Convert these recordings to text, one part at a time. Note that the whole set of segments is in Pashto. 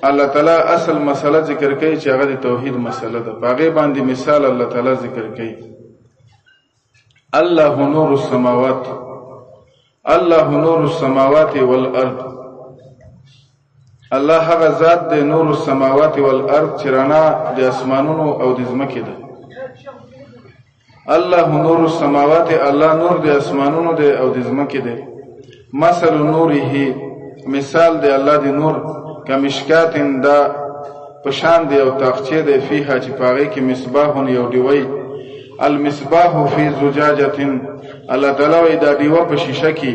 الله تعالی اصل مسله ذکر کوي چې هغه د توحید مسله ده، په هغې باندې مثال الله تعالی ذکر کوي. الله نور السماوات، الله نور السماوات والارض. الله هغه ذات دی نور السماوات والارض چې رڼا د اسمانونو او د ځمکې ده. الله نور السماوات، الله نور د اسمانونو دی او د ځمکې دی. مثل نوره، مثال دی الله دی نور، کمشکات دا پشان دی او تاخچه دی، فیها چې پاغې کې مصباح یو دیوي، المصباح فی زجاجه، الله تعالی وی دا دیوه په شیشه کې،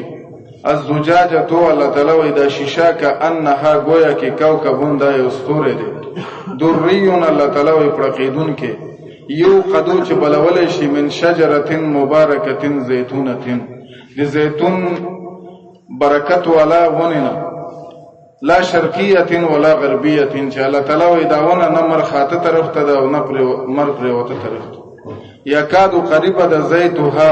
الزجاجه تو، الله تعالی وی دا شیشه کانها گویا کې کوکبون دا یو ستوری دی، دریون الله تعالی وی پړقیدون کې، یو قدو چې بلولې شي، من شجرتن مبارکتن زیتونتن، د زیتون برکت والا ونه، لا شرقیه ولا غربیه، چې الله تعالی وی دا ونه نه مر خاته طرف ته ده او نه پر مر پر وته طرف ته، یکاد قریب د زیتها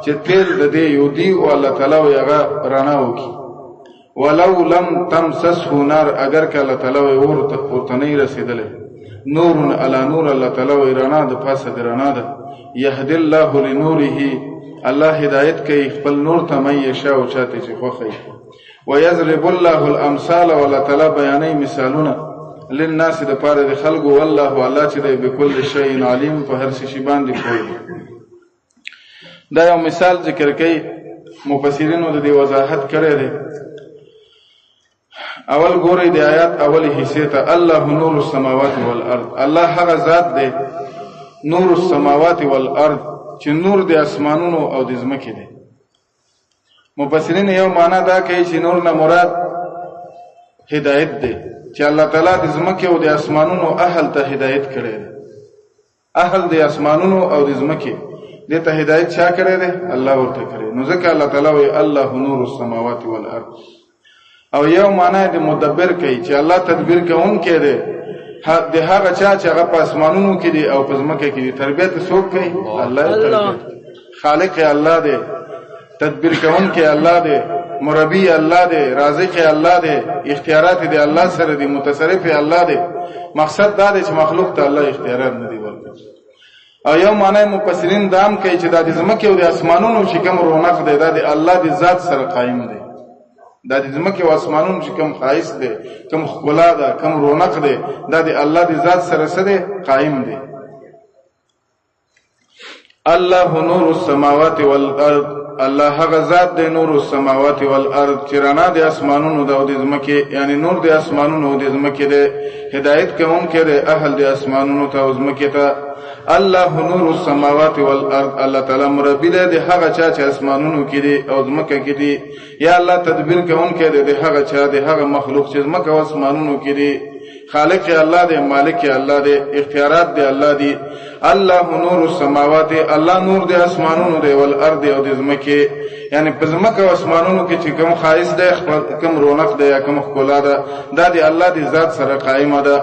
چې تیل د دې یو دی او الله تعالی وی هغه رڼا وکي، ولو لم تمسسه نار، اگر که الله تعالی وی اور ته ورته نه رسیدلی، نور علی نور، الله تعالی وی رڼا د پاسه د رڼا ده، یهدی الله لنوره، الله هدایت کوي خپل نور ته من یشاء او چاته چې خوښ وي، ويضرب الله الامثال، والله تعالی بیانې مثالونه للناس د پاره د خلکو، والله الله چې دی بكل شیء علیم، په هر څه شی باندې پوه دی. دا یو مثال ذکر کوي، مفسرینو د دې وضاحت کړی دی. اول ګورئ د آیات اول حصے ته، الله نور السماوات والارض، الله هغه ذات دی نور السماوات والارض چې نور د اسمانونو او د ځمکې دی. مفسرین یو معنا دا کوي چې نور نه مراد هدایت دی، چې الله تعالی د ځمکې او د اسمانونو اهل ته هدایت کړی دی، اهل د اسمانونو او د ځمکې دې ته هدایت چا کړی دی؟ الله ورته کړی. نو ځکه الله تعالی وایي الله نور السماوات والارض. او یو معنا د مدبر کوي چې الله تدبیر کوونکی دی د هغه چا چې هغه په اسمانونو کې دی او په ځمکه کې دی. تربیت څوک کوي؟ الله تربیت، خالق الله دی، تدبیر کوونکی الله دی، مربی الله دی، رازق الله دی، اختیارات دی الله سره دی، متصرف الله دی. مقصد دا دی چې مخلوق ته الله اختیارات نه دی ورکړي. او یو معنی مفسرین دام کوي چې دا د ځمکې او د اسمانونو چې کوم رونق دی دا د الله د ذات سره قایم دی، دا د ځمکې او اسمانونو چې کوم ښایست دی، کوم ښکلا ده، کوم رونق دی، دا د الله د ذات سره څه دی؟ قایم دی. الله نور السماوات والارض، الله هغه ذات دی نور السماوات والارض چې رڼا د اسمانونو ده او د ځمکې، یعنی نور د اسمانونو او د ځمکې دی، هدایت کوونکی دی اهل د اسمانونو ته او ځمکې ته. الله نور السماوات والارض، الله تعالی مربي دی د هغه چا چې اسمانونو کې دی او ځمکه کې دی، یا الله تدبیر کوونکی دی د هغه چا، د هغه مخلوق چې ځمکه او اسمانونو کې دی. خالق الله دی، مالک الله دی، اختیارات دی الله دی. الله نور السماوات، الله نور دی اسمانونو دی، والارض او د ځمکې، یعنی په ځمکه او اسمانونو کې چې کوم ښایست دی، کوم رونق دی یا کوم ښکلا ده، دا دی الله دی ذات سره قائمه ده.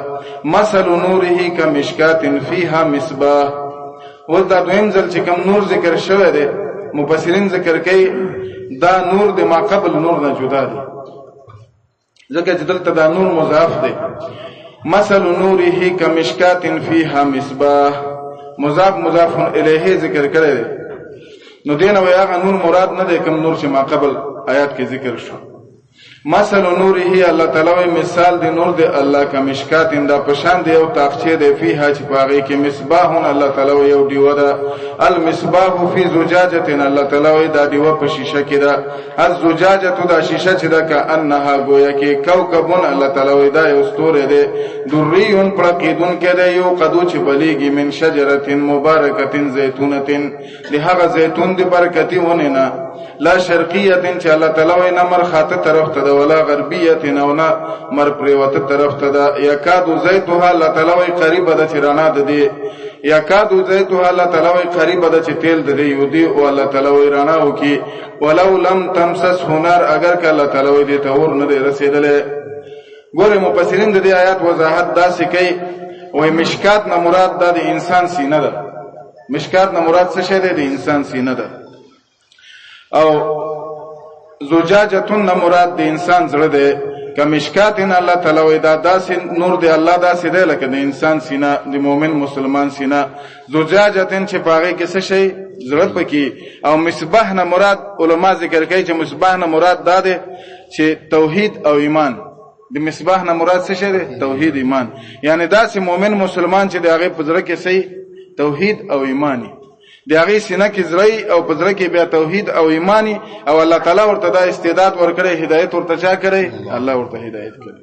مثل نوره کمشکات فیها مصباح. اوس دا دویم ځل چې کوم نور ذکر شوی دی، مفسرین ذکر کوي دا نور د ما قبل نور نه جدا دی، ځکه چې دلته دا نور مضاف دی. مثل نوره کمشکات فیها مصباح، مضاف مضاف الیه ذکر کړی دی، نو دین وی هغه نور مراد نه دی کوم نور چې ما قبل آیات کې ذکر شو. مثل نوره، الله تعالی وی مثال دی نور دی الله کمشکات دا پشان دی یو تاقچه دی، فیها چې پاغه کې مصباح، الله تعالی وی یو دیوه ده، المصباح فی زجاجه، الله تعالی وی دا دیوه په شیشه کې ده، الزجاجه دا شیشه چې ده کانها گویا کې کوکبون، الله تعالی وی دا یو ستوری دی، دریون پړقیدون کې دی، یو قدو چې بلیږي، من شجرة مبارکة زیتونة، د هغه زیتون د برکتی ونې نه، لا شرقیه چې الله تعالی وی نه مر خاته طرف ته ده، ولا غربیه او نه مر پریوته طرف ته ده، یکاد زیتها، الله تعالی وی قریب ده چې رڼا ده دی، یکاد زیتها، الله تعالی وی قریب ده چې تیل ده دی یو دی او الله تعالی وی رڼا وکي، ولو لم تمسسه نار، اگر که الله تعالی وی دې ته اور نه دی رسېدلی. ګوره مفسرین د دې آیات وضاحت داسې کوي، وایي مشکات نه مراد دا د انسان سینه ده، مشکات نه مراد څه شی دی؟ د انسان سینه ده، او زجاجتون نه مراد د انسان زړه دی. کمشکاتن الله تعالی وی دا داسې نور دی الله داسې دی لکه د انسان سینه، د مؤمن مسلمان سینه، زجاجتن چې پاغه کې څه شي زړه پکې. او مصباح نه مراد علما ذکر کوي چې مصباح نه مراد دا دی چې توحید او ایمان. د مصباح نه مراد څه شی دی؟ توحید، ایمان. یعنی داسې مؤمن مسلمان چې د هغه په زړه کې صحیح توحید او ایمانی، د هغې سینه کې زړه او په زړه کې بیا توحید او ایمانی، او الله تعالی ورته دا استعداد ورکړي، هدایت ورته چا کړي؟ الله ورته هدایت کړي.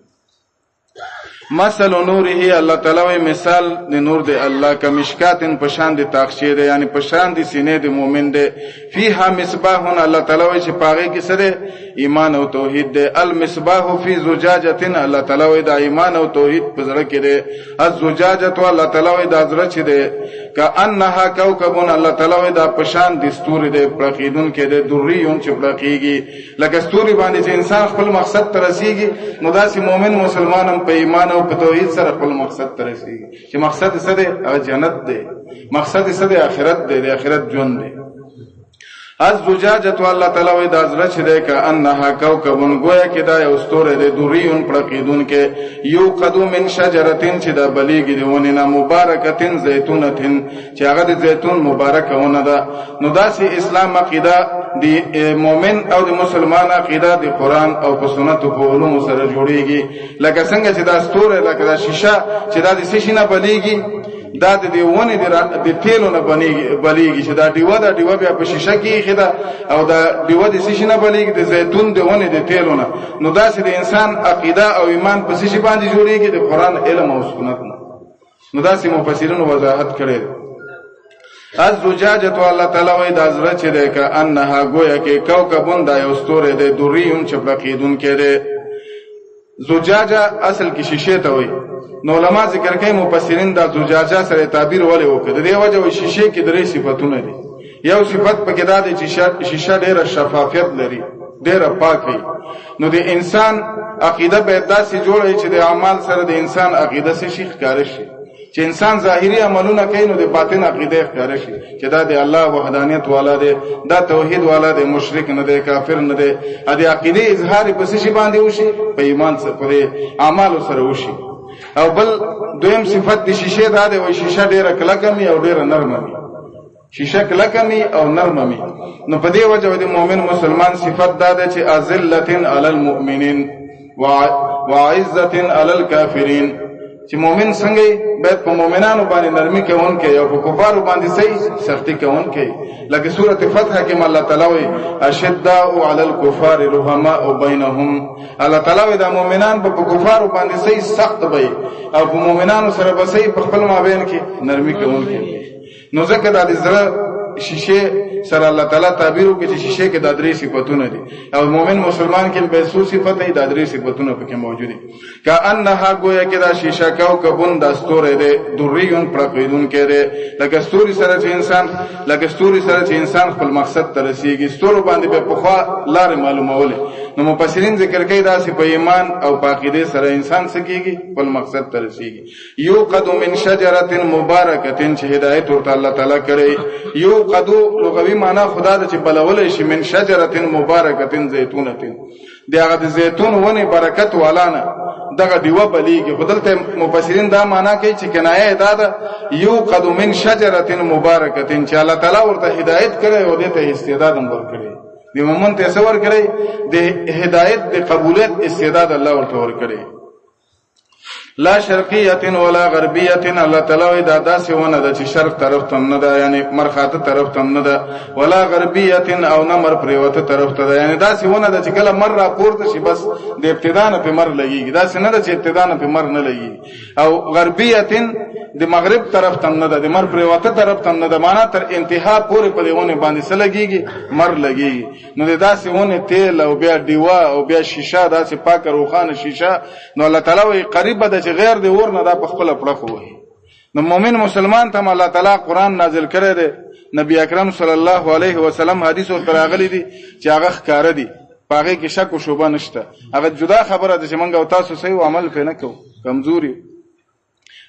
مثل نوره، الله تعالی وی مثال د نور دی الله کمشکاتن پشان دی تاخچې دی، یعنی پشان دی سینې دی مؤمن دی. فیها مصباح، الله تعالی وی چې پاغه کې سره ایمان او توحید دی. المصباح فی زجاجه، الله تعالی وی دا ایمان او توحید په زړه کې دی. الزجاجه، الله تعالی وی دا زړه چې دی، کانها کوكب، الله تعالی وی دا پشان دی ستوري دی پړقیدون کې دی، دریون چې پړقیږي لکه ستوري باندې چې انسان خپل مقصد ته رسیږي. نو داسې مؤمن مسلمان هم په ایمان او په توحید سره خپل مقصد ته رسیږي چې مقصد څه دی؟ هغه جنت دی. مقصد څه دی؟ آخرت دی، د آخرت ژوند دی. الزجاجه، الله تعالی وی دا زړه چې دی، کانها کوكب، گویا کې دا یو ستوری دی، دوریون پړقیدون کې، یو قدو من شجرتین چې دا بلیږي د ونې نه، مبارکتین زیتونتین چې هغه د زیتون مبارکه ونه ده. نو داسې اسلام عقیده د مؤمن او د مسلمان عقیده د قرآن او په سنت او په علومو سره جوړیږي. لکه څنګه چې دا ستوری، لکه دا شیشه چې دا د څه شي نه بلیږي؟ دا د دې ونې د تیلو نه بلیږي چې دا ډیوه ده، ډیوه بیا په شیشه کې ایښې ده، او دا ډیوه د څه شي نه بلیږي؟ د زیتون د ونې د تیلو نه. نو داسې د انسان عقیده او ایمان په څه شي باندې جوړیږي؟ د قرآن علم او سنت نه. نو داسې مفسرینو وضاحت کړی دی. الزجاجه، الله تعالی وی دا زړه چې دی، کانها گویا کې کوکبون دا یو ستوری دی، دوریون چې پړقېدونکی دی. زجاجه اصل کې شیشه ته وایي. نو علما ذکر کوي مفسرین دا زجاجه سره تعبیر ولې وکړ؟ د دې وجه وایي شیشه کې درې صفاتونه دي. یو صفت پکې دا دی چې شیشه ډیره شفافیت لري، ډیره پاکه. نو د انسان عقیده به داسې جوړه چې د اعمال سره د انسان عقیده څه شي ښکاره شي، چې انسان ظاهري عملونه کوي نو د باطن عقیده ښکاره شي چې دا د الله وحدانیت والا دی، دا توحید والا دی، مشرک نه دی، کافر نه دی. ا د عقیده اظهار په څه شي باندې وشي؟ په ایمان سره، په اعمالو سره وشي. او بل دویم صفت د شیشه دا دی، وایي شیشه ډیره کلکه می او ډیره نرمه وي، شیشه کلکه می او نرمه می. نو په دې وجه د مؤمن مسلمان صفت دا ده چې ازلتن علی المؤمنین وعزت علی الکافرین، چې مؤمن څنګه باید په مؤمنانو باندې نرمي کوونکی او په کفارو باندې صحیح سختی کوونکی. لکه سورة فتح کې الله تعالی وایي اشداء علی الکفار رحماء بینهم. الله تعالی وایي دا مؤمنان په کفارو باندې صحیح سخت وي او په مؤمنانو سره به صحیح په خپل مابین کې نرمي کوونکی. نو ځکه دا د زړه شیشه سره الله تعالی تعبیر وکړي چې شیشه کې دا درې صفاتونه دي، او مؤمن مسلمان کې به څو صفات دي؟ دا درې صفاتونه پکې موجود دي. کانها گویا کې دا شیشه کوکبون دا ستوری دی، دریون پړقیدونکی دی، لکه ستوري سره چې انسان، لکه ستوري سره چې انسان خپل مقصد ته رسیږي. ستورو باندې به پخوا لارې معلومولې. نو مفسرین ذکر کوي داسې په ایمان او په عقیدې سره انسان څه کیږي؟ خپل مقصد ته رسیږي. یوقد من شجرة مبارکة چې هدایت ورته الله تعالی کړی. یوقد لغوي معنا خدا ده چې بلولی شي، من شجرة مبارکة زیتونة، د هغه د زیتون ونې برکت والا نه دغه ډیوه بلیږي. خو دلته مفسرین دا معنا کوي چې کنایه دا ده یوقد من شجرة مبارکة چې الله تعالی ورته هدایت کړی او دې ته استعداد هم ورکړی. د مؤمن ته څه ورکړی؟ د هدایت د قبولیت استعداد الله ورته ورکړی. لا شرقیه ولا غربیه، الله تعالی وی دا داسې ونه ده چې شرق طرف ته نه ده، یعنی مرخاته طرف ته نه ده، ولا غربیه او نه مر پریوته طرف ته ده. یعنی داسې ونه ده چې کله مر را پورته شي بس د ابتدا نه په مر لګیږي، داسې نه ده چې ابتدا نه په مر نه لګیږي. او غربیه د مغرب طرف ته نه ده، د مر پریوته طرف ته نه ده، معنا تر انتها پورې په دې ونې باندې څه لګیږي؟ مر لګیږي. نو د داسې ونې تیل او بیا ډیوه او بیا شیشه، داسې پاکه روښانه شیشه، نو الله تعالی وایي قریبه ده چې غیر د اور نه دا په خپله پړه وهي. نو مؤمن مسلمان ته الله تعالی قرآن نازل کړی دی، نبی اکرم صلی الله علیه وسلم حدیث ورته راغلی دی چې هغه ښکاره دي، په هغې کې شک او شبه نشته. هغه جدا خبره ده چې موږ او تاسو صحیح عمل پرې نه کوو، کمزوري.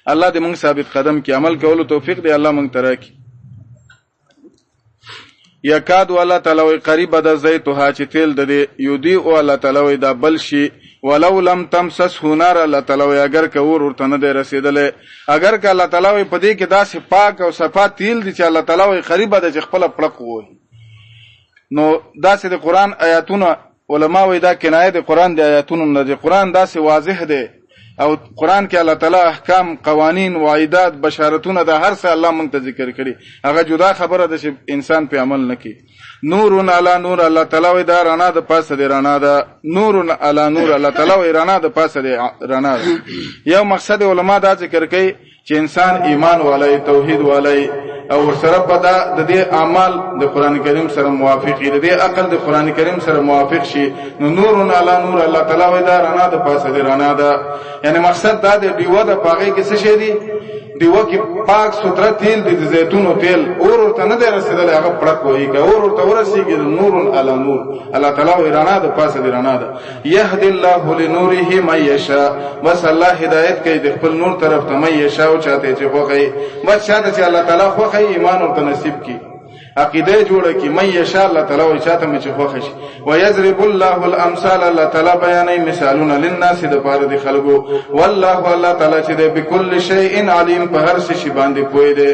الله دې موږ ثابت قدم کې عمل کولو توفیق دی الله موږ ته راکړي. یکاد، الله تعالی وی قریب ده، زیتها چې تیل د دې، یودی او الله تعالی وی دا بل شي، ولو لم تمسسه نار، الله تعالی وایي اګر که اور ورته نه دی رسېدلی، اګر که الله تعالی وایي په دې کې داسې پاک او صفا تیل دي چې الله تعالی وایي قریبه ده چې خپله پړق ووهي. نو داسې د قرآن آیاتونه علما وایي دا کنایه د قرآن د آیاتونو نه دی. قرآن داسې واضح دی او قرآن کې الله تعالی احکام، قوانین، وعیدات، بشارتونه دا هر څه الله مونږ ته ذکر کړي. هغه جدا خبره ده چې انسان پې عمل نه کوي. نور علی نور، الله تعالی وایي دا رڼا د پاسه دی رڼا ده. نور علی نور، الله تعالی وایي رڼا د پاسه دی رڼا ده. یو مقصد علما دا ذکر کوي چې انسان ایمان والای، توحید والای او ورسره په دا د دې اعمال د قرآن کریم سره موافق وي، د دې عقل د قرآن کریم سره موافق شي، نو نور علی نور، الله تعالی وایي دا رڼا د پاسه دی رڼا ده. یعنی مقصد دا دی ډیوه ده، په هغې کې څه شی دي؟ ډیوه کې پاک سوتره تیل دي، د زیتونو تیل، اور ورته نه دی رسېدلی، هغه پړک وهي. که اور ورته ورسېږي نور علی نور، الله تعالی وایي رڼا د پاسه دی رڼا ده. یهدي الله لنوره من یشاء، بس الله هدایت کوي د خپل نور طرف ته من یشاء، او چاته چې خوښوي، بس چاته چې الله تعالی خوښوي ایمان ورته نصیب کړي، عقیده جوړه کړي. من یشاء، الله تعالی وایي چاته مې چې خوښه شي. ویضرب الله الامثال، الله تعالی بیانوي مثالونه للناس دپاره د خلکو. والله، الله تعالی چې دی بکل شیء علیم، په هر څه شي باندې پوه دی.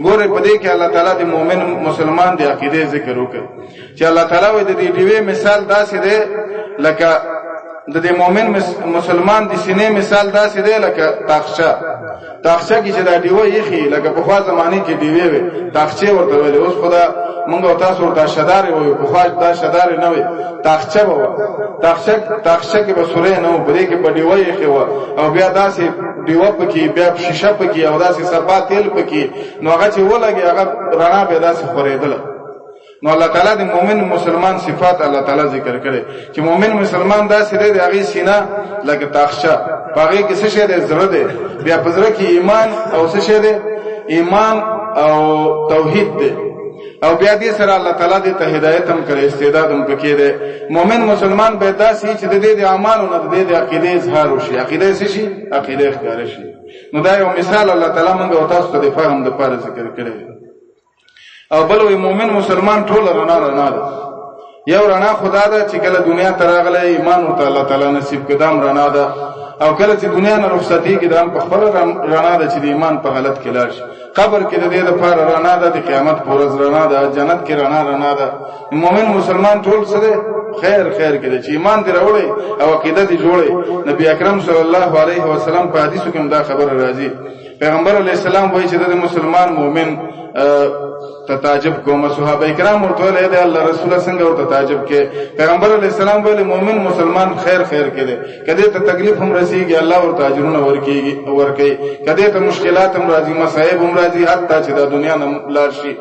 ګورئ په دې کې الله تعالی د مؤمن مسلمان د عقیدې ذکر وکړ چې الله تعالی وایي د دې ډیوې مثال داسې دی لکه د دې مؤمن مسلمان د سینې مثال داسې دی لکه تاخچه. تاخچه کې چې دا ډیوه یخي، لکه پخوا زمانې کې ډیوې وې، تاخچې ورته ویلې، اوس خو دا موږ او تاسو ورته شدارې وایو، پخوا دا شدارې نه وې، تاخچه به وه. تاخچه کې به سوری نه و، په دې کې به ډیوه یخې وه او بیا داسې ډیوه پکې، بیا شیشه پکې او داسې صفا تیل پکې، نو هغه چې ولګي هغه رڼا به داسې خورېدله. نو الله تعالی د مؤمن مسلمان صفات الله تعالی ذکر کړي چې مؤمن مسلمان داسې دی، د هغې سینه لکه تاخچه، په هغې کې څه شی دی؟ زړه دی. بیا په زړه کې ایمان او څه شی دی؟ ایمان او توحید دی. او بیا دې سره الله تعالی دې ته هدایت هم کړي، استعداد هم پکې دی. مؤمن مسلمان به داسې چې د دې د اعمالو نه د دې د عقیدې اظهار وشي، عقیده څه شي؟ عقیده ښکاره شي. نو دا یو مثال الله تعالی موږ او تاسو ته د فهم دپاره ذکر کړی. او بل وی مؤمن مسلمان ټول رڼا رڼا ده. یو رڼا خدا ده چې کله دنیا ته راغلی ایمان ورته الله تعالی نصیب کړي، دا هم رڼا ده. او کله چې دنیا نه رخصتېږي دا هم په خپله رڼا ده چې د ایمان په حالت کې لاړ شي. قبر کې د دې دپاره رڼا ده، د قیامت په ورځ رڼا ده، جنت کې رڼا رڼا ده. مؤمن مسلمان ټول څه دی؟ خیر خیر کې دی چې ایمان دې راوړی او عقیده دې جوړی. نبی اکرم صلی الله علیه وسلم په حدیثو کې هم دا خبره راځي. پیغمبر علیه السلام وایي چې د مسلمان مؤمن ته تعجب کوم. صحابه کرام ورته ویل، ای د الله رسوله څنګه ورته تعجب کې؟ پیغمبر علیه السلام ویل مؤمن مسلمان خیر خیر کې دی، که دې ته تکلیف هم رسیږي الله ورته اجرونه ورکوي، که دې ته مشکلات هم راځي، مصایب هم راځي، حتی چې دا دنیا نه لاړ شي.